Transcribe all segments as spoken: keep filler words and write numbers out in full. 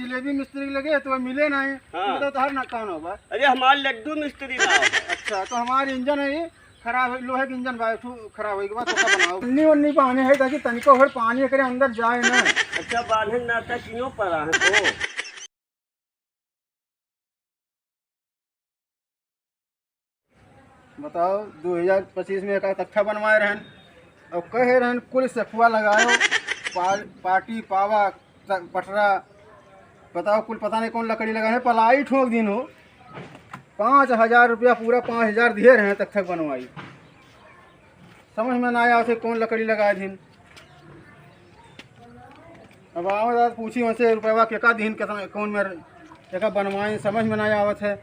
जिलेबी मिस्त्री के लगे तो मिले नहीं। हाँ। तो तोहार ना कौन होबा? अरे, हमार लड्डू मिस्त्री ना हो। अच्छा, तो हमार इंजन है, खराब है, लोहे के इंजन बा, एक ठो खराब होई के बाद तो का बनाओ? पन्नी वन्नी बांधे है ताकि तनिको भर पानी एकरे अंदर जाए ना। अच्छा, बांधे ना था, क्यों पड़ा है तो? बताओ, दो हजार पच्चीस में एक तख्ता बनवाए रहन और कहे रहन कुल सखुआ लगाओ, पा-, पाटी, पावा, त-, पटरा। बताओ, कुल पता नहीं कौन लकड़ी लगा है, पलाई ठोक दिन हो। पाँच हजार रुपया, पूरा पाँच हजार दिए रहन तख्ता बनवाई। समझ में ना आवत है कौन लकड़ी लगाए दिन। अब आओ यार, पूछी उनसे रुपया केका दीन, केतना, कौन मेर, केका बनवाइन, समझ में ना आवत है।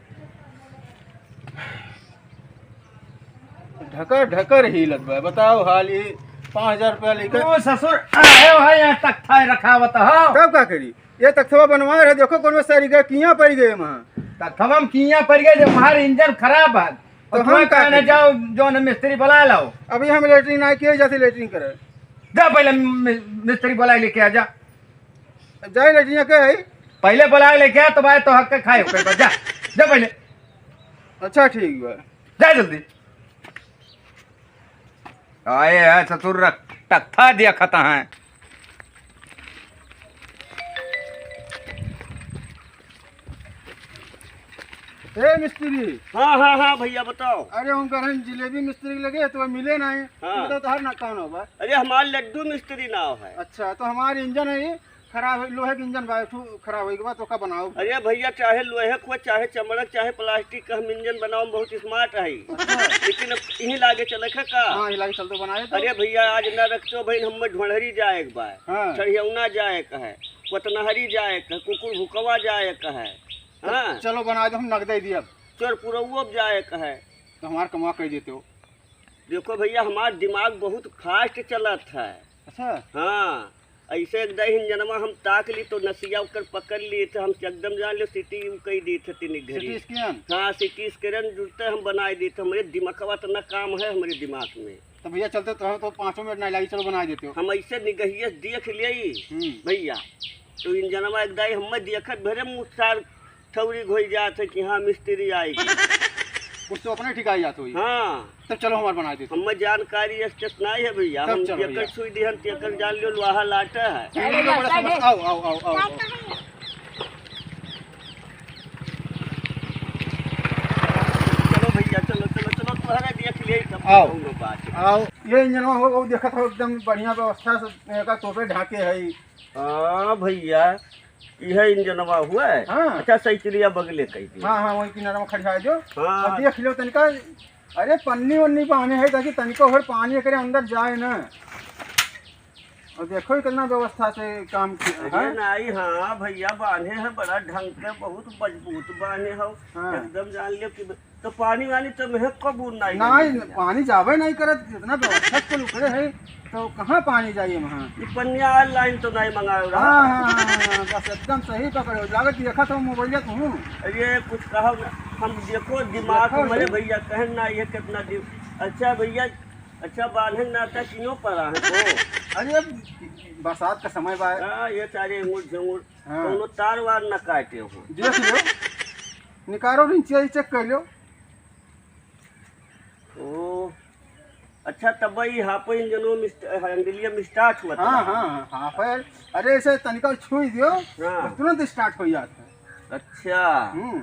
ढकर ढकर हिलत बा, बताओ हाल, ये पाँच हजार रुपया लेकर। ओ ससुर, आए हो यहाँ तख्ता रखावत हो। तब का करी, ये तख्तवा बनवा रहे, देखो कौन में सरी गए, किया पड़ गए वहाँ। तख्तवा में किया पड़ गए, जो हमार इंजन खराब है। तो और हम तुम का कहने करी? जाओ, जो न मिस्त्री बुला लाओ। अभी हम लेटरिन आए, किए जाते लेटरिन करे। जा पहले मि-, मिस्त्री बुला लेके आ जा। अब जाए लेटरिन के आई। पहले बुला लेके आ, तो भाई तो हक के खाए ओकर बाद। जा, जा पहले। अच्छा ठीक बा। जा जल्दी। आए हैं ससुर, रख, तख्ता दिया खता है। ए मिस्त्री। हाँ, हाँ, हाँ भैया, बताओ। अरे, उनकर हम जिलेबी मिस्त्री के लगे, तो मिले नहीं। हाँ। तो तोहार ना कौन होबा? अरे, हमार लड्डू मिस्त्री नाव है। अच्छा, तो हमार इंजन है, खराब है, लोहे के इंजन बा, एक ठो खराब होई के बाद तो का बनाओ? अरे भैया, चाहे लोहे को, चाहे चमड़क, चाहे प्लास्टिक का हम इंजन बनाओ, हम बहुत स्मार्ट है। अच्छा। लेकिन अब यहीं लागे चले का? हाँ, यहीं लागे चल तो बनाए तो। अरे भैया, आज ना रखतो भाई, हम ढोढ़री जाए के बा, हाँ। चढ़ियौना जाए का है, कोतनहरी जाए का है, कुकुर भुकवा जाए का है। तो हाँ। चलो बना दो, हम नगदे दिए अब। चोर पुरौओ जाए का है। तो हमार कमा कर देते हो। देखो भैया, हमार दिमाग बहुत फास्ट चलत है। अच्छा। हाँ, ऐसे एक दाई इंजनमा हम ताक ली तो नसिया ओकर पकड़ ली, तो हम एकदम जान लो सीटी उ कई दी थे तीन घड़ी। सीटी स्कैन? हाँ, सीटी स्कैन जुड़ते हम बनाए दी थे। हमरे दिमागवा इतना काम है हमरे दिमाग में। तो भैया चलते तो, तो पाँचों मिनट नहीं लगी, चलो बनाए देते हो। हम ऐसे निगहिए से देख लेई हम्म। भैया, तो इंजनमा एक दाई हमें देखत भरे मुँह सार ठौरी घोई जात है कि हाँ, मिस्त्री आई। कुछ तो अपने ठिकाई जात होई। हाँ। तब चलो, हमार बनाए देते। हमें जानकारी स्टेस नहीं है भैया, तब हम चलो जेकर भैया। सुई दिहन, तेकर जान लियो, लोहा लाटा है। चलो, चलो, बड़ा समझ, आओ, आओ, आओ, आओ, आओ। चलो भैया, चलो, चलो, चलो, तुम्हारा देख ले, तब आओ। कौनो बात है। आओ, ये इंजनवा हो, वो देखत हो, एकदम बढ़िया व्यवस्था से, एका तोपे ढाके है। हाँ भैया, इहे इंजनवा हुआ है। हाँ। अच्छा, साइकिलिया बगले कई दी। हाँ, हाँ, वही किनारा में खड़ी है जो। हाँ। और देख लो तनिका, अरे पन्नी वन्नी बांधे है ताकि तनिको भर पानी एकरे अंदर जाए ना। और देखो कितना व्यवस्था से काम किया अरे है। नहीं, हाँ भैया, बांधे है बड़ा ढंग के, बहुत मजबूत बांधे हो। हाँ। एकदम जान लियो कि तो पानी वानी तो में कबूर नहीं नहीं, नहीं, भैया। पानी जावे नहीं करत, जितना व्यवस्था कुल उखड़े है, तो कहाँ पानी जाइए वहाँ? ये पनिया लाइन तो नहीं मंगाए रहा। हाँ, हाँ, हाँ, हाँ, बस एकदम सही पकड़े हो। लागत देखा तो मोबाइल तू। अरे कुछ कहो ना, हम देखो दिमाग देखो मेरे जी। भैया कहन ना ये कितना दिन। अच्छा भैया, अच्छा बांधे ना था क्यों पड़ा है तो? अरे अब बरसात का समय बा। हाँ, ये सारे अंगूर झंगूर, हाँ। कौनो तार वार ना काटे हो। देख लो, निकालो रिंचिया चेक कर लो। ओ, अच्छा, तब ई हाफ इंजनो में स्ट-, हैंडलिया में स्टार्ट हुआ हाँ, था। हाँ, हाँ, हाफ है। अरे, ऐसे तनिका छुई दियो, हाँ। तो तुरंत स्टार्ट हो जाता है। अच्छा। हम्म।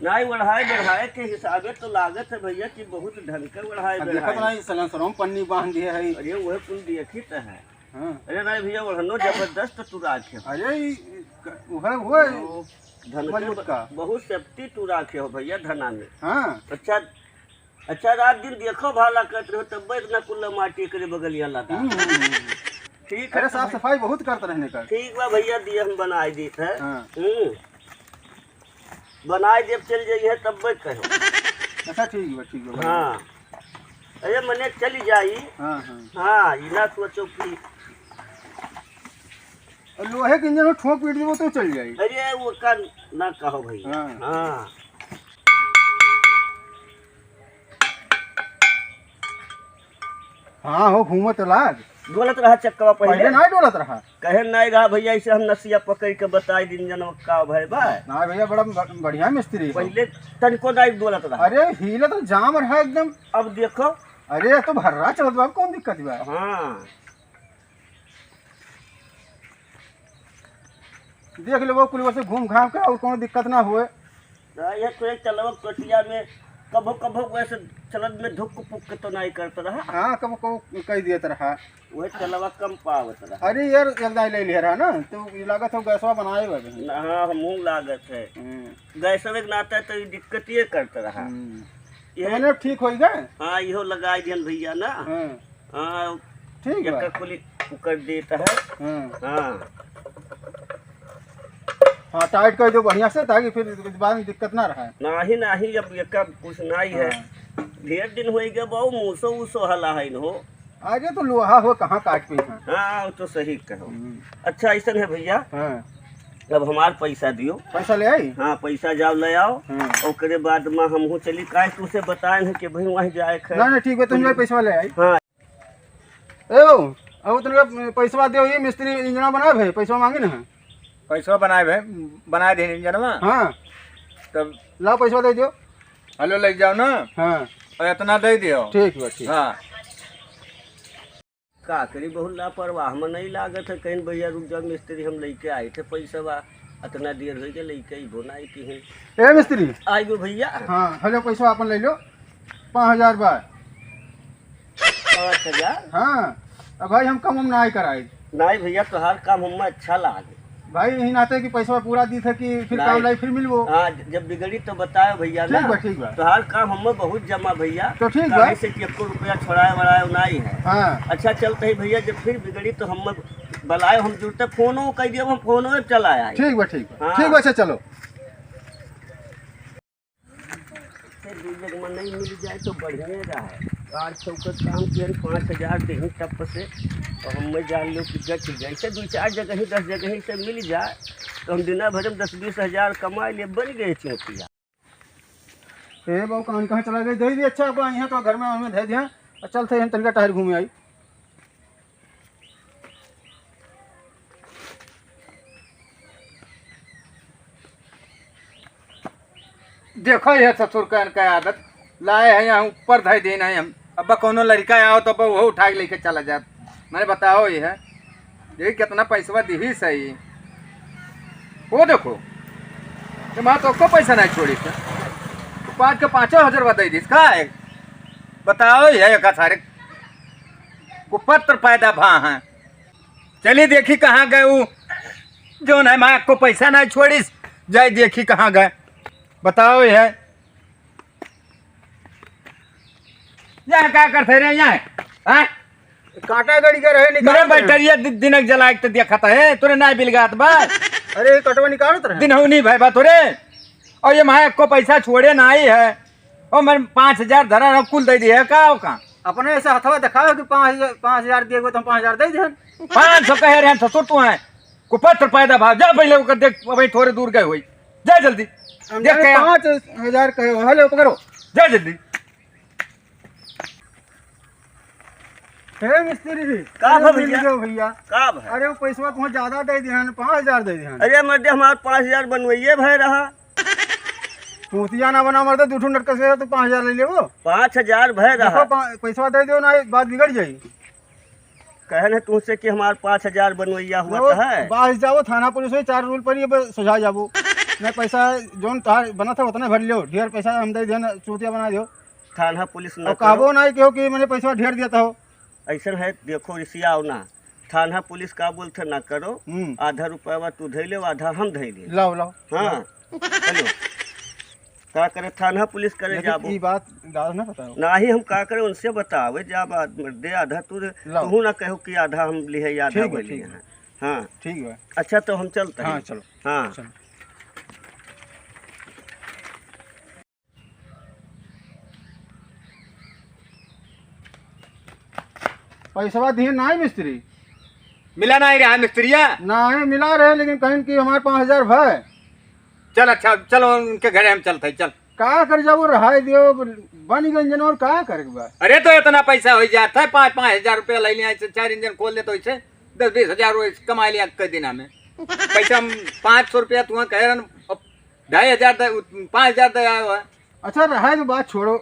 नहीं, बढ़ाए, बढ़ाए के हिसाबे तो लागत है भैया कि बहुत ढंग के बढ़ाए, अब देखत बढ़ाए। नहीं, सलेंसरों में पन्नी बांध दिए है। अरे, वह कुल देखी तो है। हाँ। अरे नहीं भैया, ओढ़नो जबरदस्त तू राखे हो। अरे, ई क-, उहे, उहे ओ, धन के मजबूत ब-, का। बहुत सेफ्टी तू राखे हो भैया धना में। हाँ। अच्छा, अच्छा, रात दिन देखो भाला करत रहो, तब इतना कुल्ला माटी करे बगलिया लगा। हम्म, हम्म, हम्म। ठीक है, अरे, तो साफ भाई सफाई बहुत करत रहने का। ठीक बा भैया, दिए हम बनाए देत है। हाँ। हम्म। बनाए देब, चल जाइए, तब कहो। अच्छा, ठीक बा, ठीक बा, हाँ। अरे, मने चली जाई। हाँ, हाँ। हाँ, ई ना सोचो कि और लोहे के इंजन में ठोक पीट देबो तो चल जाई। अरे, वो का ना कहो भैया। हाँ। हाँ। हाँ हो, घूमत लाग। डोलत रहा चक्कवा पहिले। पहिले ना डोलत रहा। कहे नाहीं रहा भइया, ऐसे हम नसिया पकड़ के बताई दिन जनवा का भय बा। ना भइया, बड़ा ब-, बढ़िया मिस्त्री हो। पहिले तनिको नाहीं डोलत रहा। अरे, हिले तो जाम रहा एकदम। अब देखो। अरे, तो भर्रा चलत बा, कौन दिक्कत बा? हाँ। देख लेबो कुल से घूम घाम के, और कोनो दिक्कत ना होए। ना, ये तो एक चलवक टोटिया में कभो कभो वैसे चलत में धुक पुक के तो नाहीं करत रहा। हाँ, कभो कभो कह दियत रहा। वही चलवा कम पावत रहा। अरे यार, एक दाई ले लिया रहा ना, तो ये लागत हो गैसवा बनाए बा कहीं। ना, हाँ, हमहूँ लागत है। हम्म। गैसवे के नाते तो ये दिक्कत ये करत रहा। हम्म। ये तो मैंने ठीक होई गए? हाँ, इहो लगाई दिहन भइया ना। हाँ। हाँ, ठीक बा। एकर कुली उकर देत है। हाँ। हाँ। हाँ, टाइट कर दो बढ़िया से, ताकि फिर बाद में दिक्कत ना रहे। नाहीं, नाहीं, अब एकर कुछ नाहीं है। हाँ। ढेर दिन होइ गए बाऊ, मूसो ऊसो हला है इनहो। अरे तो लोहा हो, कहाँ काट पे है? हाँ, वो तो सही कहो। हम्म। अच्छा, ऐसन है भइया। हाँ। अब हमार पैसा दियो। पैसा ले आई? हाँ, पैसा जाओ ले आओ। हाँ। ओकरे बाद में हमहूँ चली, काहे तुमसे बताए हैं कि भाई वहीं जाए के है। ना, ना, ठीक बा, तुम जाओ पैसा ले आई। हाँ। ए बाबू, अब तुमका पैसवा दे, ये मिस्त्री इंजनवा बनाए भाई, पैसवा मांगे ना है। पैसवा बनाए भाई, बनाए दे इंजनवा। हाँ। तब लाओ पैसवा दे दियो। हेलो, ले जाओ ना। हाँ। और इतना दे दियो। ठीक बा, ठीक। हाँ। का करी, बहुत लापरवाह मनई लागत है। कहीं भइया रुक जाओ मिस्त्री, हम लेके आए थे पैसवा, इतना देर होइ गए लेके अइबो नाहीं किहीं। ए मिस्त्री। आइबो भइया। हाँ, हेलो, पैसवा अपन ले लो, पाँच हजार बा। पाँच हजार? हाँ, अब भाई हम कम उम नाहीं कराई। नाहीं भइया, तोहार काम हमें अच्छा लागे। भाई, यही नाते कि पैसवा पूरा दी थे कि फिर काम नाहीं। लाई, फिर मिलबो। हाँ, ज-, जब बिगड़ी तो बतायो भइया ना। ठीक बा, ठीक बा। तोहार काम हमें बहुत जमा भइया। तो ठीक बा। काहे से कि एको रुपया छोड़ाए वड़ाए नाहीं है। हाँ। अच्छा, चलते ही भइया, जब फिर बिगड़ी तो हमें बलायो, हम जुड़ते फोनो कह दियो, हम फोनो चला आए। ठीक बा, ठीक बा। हाँ। ठीक बा, अच्छा, चलो। से दू जगह मनई मिल जाए तो बढ़िया रहे। पाँच सौ का काम किया, पाँच हजार देही टप से, तो हमें जान लो कि गच गए। से दू चार जगह ही, दस जगह ही से मिल जाए, तो हम दिना भर में दस बीस हजार कमा ले, बन गए चूतिया। ए बाबू, कहाँ, कहाँ चला गए? दे दी, अच्छा, अब यहाँ तो घर में हमें दे दिया। चलते हैं, तनिका टहर घूमे आई। देखो, ये ससुर का इनका आदत, लाए हैं यहाँ ऊपर धई देना है हम। अब कौनो लड़का आओ तो अब वो उठा के लेके चला जात। मैंने बताओ, ये है, ये कितना पैसवा दिही सही। वो देखो, ये माँ तो को पैसा नहीं छोड़ी था, तो पाँच के पाँचों हजार बताई दिस का है? बताओ, ये का सारे कुपत्र पैदा भा हैं। चली देखी कहाँ गए उ, जौन है माँ को पैसा नहीं छोड़िस, जाए देखी कहाँ गए। बताओ, ये यहाँ का करते रहे यहाँ, हाँ? काटा गड़ी का रहे, निकाल मेरे दे। बैटरिया दि-, दिनक जला के तो देखा था, है, तोरे ना बिलगात बा। अरे, कटवा निकालत रहे। दिन हो नहीं भाई बा तोरे। और ये माँ को पैसा छोड़े नाहीं है। ओ, मैं पाँच हजार धरा रहा, कुल दे दिए, का हो का? अपने ऐसे हथवा दिखाओ कि पाँच हजार, पाँच हजार दिए हुए तो हम पाँच हजार दे दें। पाँच सौ कहे रहे ससुर तू है, कुपत्र पैदा भाव, जा पहले ओकर देख, अबे थोड़े दूर गए होई, जा जल्दी। हम देख जाने के आ। पाँच हजार कहे हो, हेलो, पकड़ो। जा जल्दी। हे मिस्त्री जी, का अरे भा मिल भैया? गयो भैया। का भा? अरे वो पैसवा तुमको ज्यादा दे दिहन, पाँच हजार दे दिहन। अरे मर्दे, हमार पाँच हजार बनवइये भय रहा। चूतिया ना बना मर्दे, दू ठो नटकस के तो पाँच हजार ले लेबो। पाँच हजार भय देखो, रहा। पा-, पैसवा दे दो ना, बात बिगड़ जाई। कहे न तुमसे कि हमार पाँच हजार बनवइया हुआ वो तो है। बाहर जाओ, थाना पुलिस होई, चार रूल पर ये बस सुझा जाबो। नहीं पैसा जोन तार बना था उतना भर लियो, ढेर पैसा हम दे देन, चूतिया बना दियो। थाना पुलिस न और कहबो करो। नहीं कहो कि मैंने पैसा ढेर दिया था हो। ऐसन है, देखो, रिसियाओ ना, थाना पुलिस का बोलते ना करो, हम्म। आधा रुपया तू धई ले, आधा हम धई ले। लाओ, लाओ। हाँ, लाओ। चलो। का करे, थाना पुलिस करे लेकिन जाबो। ई बात दादा ना बताओ। नाही, हम का करे, उनसे बतावे, जा बात दे आधा तू रे, लाओ। तू ना कहो कि आधा हम लिहे, आधा ठीक वो बा, लिहे ठीक हैं। बा। हाँ। ठीक बा। अच्छा, तो हम चलते हाँ, हैं। चलो। हाँ। चलो। पैसवा दिए नाही मिस्त्री। मिला नाही रहा मिस्त्रिया? नाही मिला रहे, लेकिन कहेन कि हमारे पाँच हजार भय। चल अच्छा, चल उनके घरे हम चलते हैं, चल। का कर जाबो, रहाई दियो, बन गए इंजन, और का करे के बा? अरे तो इतना पैसा हो जात है, पाँच, पाँच हजार रुपया ले लिया, ऐसे चार इंजन खोल दे तो ऐसे दस बीस हजार रुपये कमा लिया कई दिना में। पैसा हम पाँच सौ रुपया तुहा कह रहन, अब ढाई हजार दे, पाँच हजार दे आयो है। अच्छा, रहाई दो, बात छोड़ो।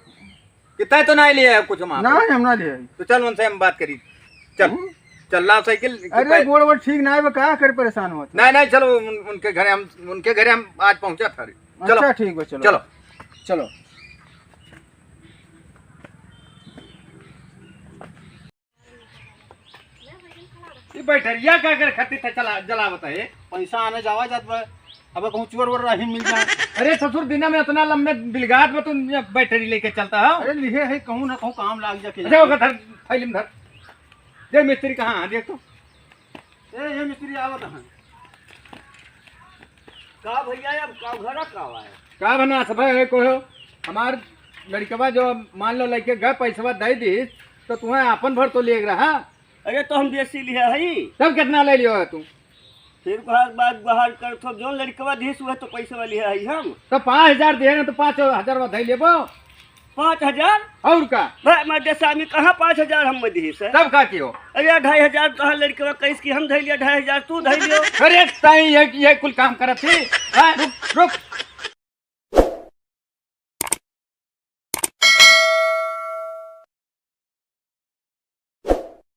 कितना तो नहीं लिया है कुछ हम आप? नहीं, हम ना लिए। तो चल उनसे हम बात करी। चल, हम्म? चल लाओ साइकिल। अरे, गोड़ वोड़ ठीक ना है, का कर परेशान होत? नहीं, नहीं, चलो उन-, उनके घरे हम, उनके घरे हम आज पहुँचा था। चलो। अच्छा, ठीक बा, चलो। चलो। चलो। ये बैटरिया का कर खातिर था चला, जलावत है? पैसा आने जावा जात बा, अब कहूँ चोर वोर रही मिल जाए। अरे ससुर, दिना में इतना लम्बे बिलगात में तुम ये बैटरी लेके चलता हो? अरे लिहे है, कहूँ ना कहूँ काम लाग जाके। अच्छा, ओकर धर, थैली में धर। देख मिस्त्री कहाँ है, देख तो। ए, ये मिस्त्री आवत है। का भैया, अब का घरा का आवा है? का बना सब है, कोई हो? हमार लड़कवा जो मान लो लेके गए, पैसवा दे दी, तो तुम्हें आपन भर तो ले रहा। अरे, तो हम बेसी लिया है। तब कितना ले लियो है तू? फिर बाहर बात बाहर कर, तो जो लड़कवा दिस, वह तो पैसवा लिया है हम। तो पाँच हजार दे ना, तो पाँच हजार वा धई लेबो। पाँच हजार? और का? भाई, मैं देसामी कहाँ पाँच हजार हम में दिस है? तब का कियो? अरे, ढाई हजार कहाँ लड़कवा कैस की हम धई लिया, ढाई हजार तू धई लियो। अरे, ताई ये, ये कुल काम करत थी। हाँ, रुक, रुक।